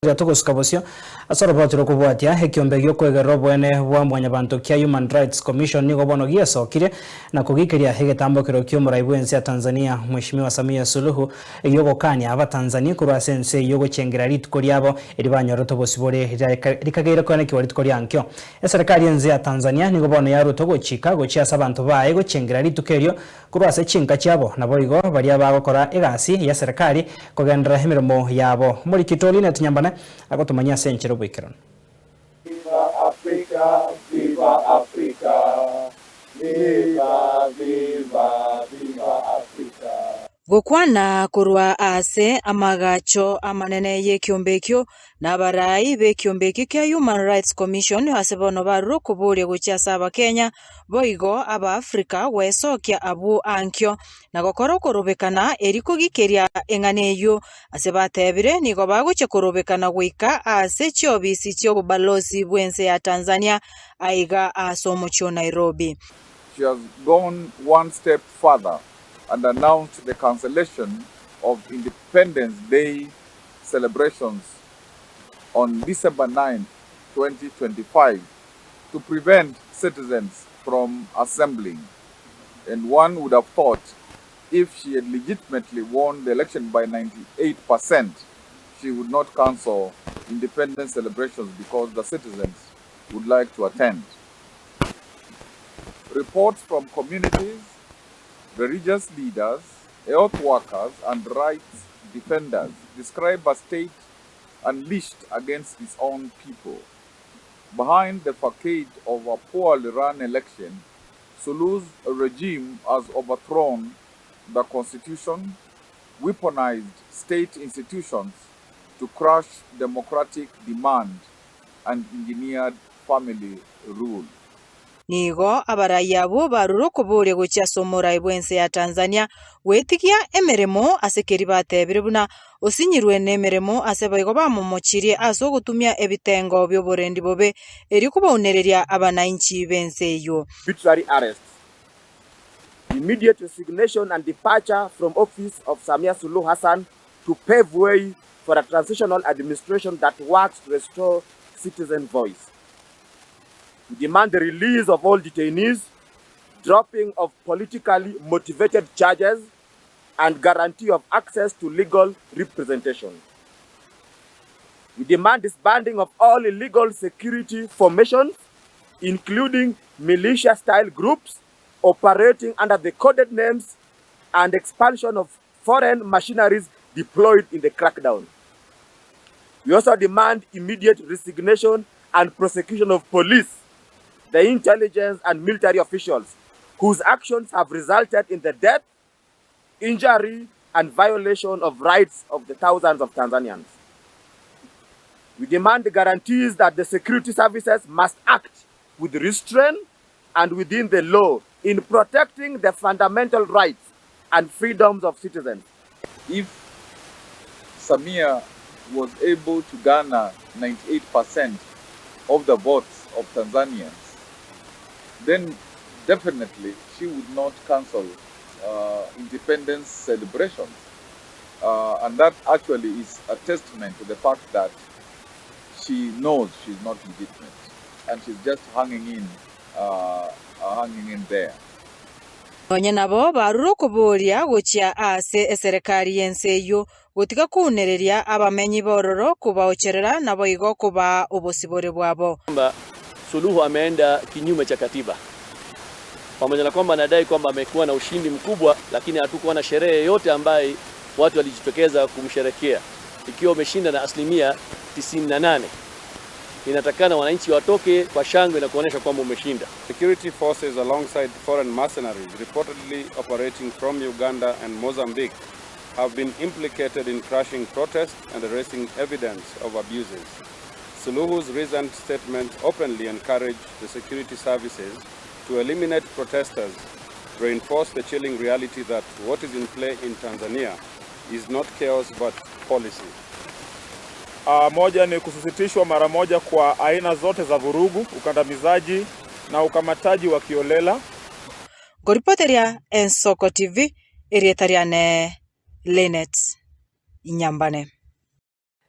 Riria togosuka bosio ase oroboti rokobwatia, ekiombe gi'okwegerera oboene bwa mwanyabanto kia Human Rights Commission nigo bono giesokire na kogikeria egetambokero ki'omorai bw'ense ya Tanzania Mheshimiwa Samia Suluhu gi'ogokania abatanzania korwa ase ense eyio gochengera rituko riabo eri banyorete obosibore rikageire koenekigwa rituko ria nkio. Eserekari y'ense ya Tanzania nigo bono yarwete ogochika gochia ase abanto baye gochengera rituko erio Korwa ase chinka chiabo, naboigo baria bagokora egasi y'eserekari kogenderera emeremo yabo. Omoriki oito Linet Nyambane agotomanyia ase enchera oboikeranu. Viva Africa, viva Africa, viva, viva, viva Africa. Gokwana korwa aase amagacho amanene y'ekiombe ekio, na abarai b'ekiombe ekio kia Human Rights Commission ase bono barure okoboria gochia ase Abakenya Boigo Abaafrika gwesokia abwo ankio, na gokora okorobekana erio kogikeria eng'ana eyio. Ase batebire nigo bagochia korobekana goika ase chiobisi chi'obobalosi bw'ense ya Tanzania aiga ase omochie o Nairobi. She has gone one step further and announced the cancellation of Independence Day celebrations on December 9, 2025 to prevent citizens from assembling and one would have thought if she had legitimately won the election by 98% she would not cancel independence celebrations because the citizens would like to attend. Reports from communities, religious leaders, health workers and rights defenders describe a state unleashed against its own people. Behind the facade of a poorly run election, Suluhu's regime has overthrown the constitution, weaponized state institutions to crush democratic demand and engineered family rule. Nigo abarai abwo barure okoboria gochia ase omorai bw'ense ya Tanzania gwetigia emeremo ase keria batebire buna osinyirwe nemeremo ase boigo bamomochirie ase ogotumia ebitengo bi'oborendi bobe erio kobaunereria abanainchi b'ense eyio. Arbitrary arrests, immediate resignation and departure from office of Samia Suluhu Hassan to pave way for a transitional administration that works to restore citizen voice. We demand the release of all detainees, dropping of politically motivated charges, and guarantee of access to legal representation. We demand disbanding of all illegal security formations, including militia-style groups operating under the coded names and expansion of foreign machineries deployed in the crackdown. We also demand immediate resignation and prosecution of police, the intelligence and military officials whose actions have resulted in the death, injury and violation of rights of the thousands of Tanzanians. We demand guarantees that the security services must act with restraint and within the law in protecting the fundamental rights and freedoms of citizens. If Samia was able to garner 98% of the votes of Tanzanians, then definitely she would not cancel uh, independence celebrations. Uh, and that actually is a testament to the fact that she knows she's not legitimate and she's just hanging in, uh, hanging in there. Nonya nabo barure okoboria gochia ase eserekari y'ense eyio, gotiga kounereria abamenyi b'ororo kobaocherera naboigo kobaa obosibore bwabo. Kwamba Suluhu ameenda kinyume cha katiba pamoja na kwamba anadai kwamba amekuwa na ushindi mkubwa, lakini hatukuona sherehe yoyote ambaye watu walijitokeza kumsherekea. Ikiwa umeshinda na asilimia 98, inatakana wananchi watoke kwa shangwe na kuonyesha kwamba umeshinda. Security forces alongside foreign mercenaries reportedly operating from Uganda and Mozambique have been implicated in crushing protests and erasing evidence of abuses. Suluhu's recent statements openly encourage the security services to eliminate protesters, reinforce the chilling reality that what is in play in Tanzania is not chaos but policy. Moja ni kusisitishwa mara moja kwa aina zote za vurugu, ukandamizaji na ukamataji wa kiholela. Nkoripoteria Ensoko TV, erieta riane Linet Nyambane.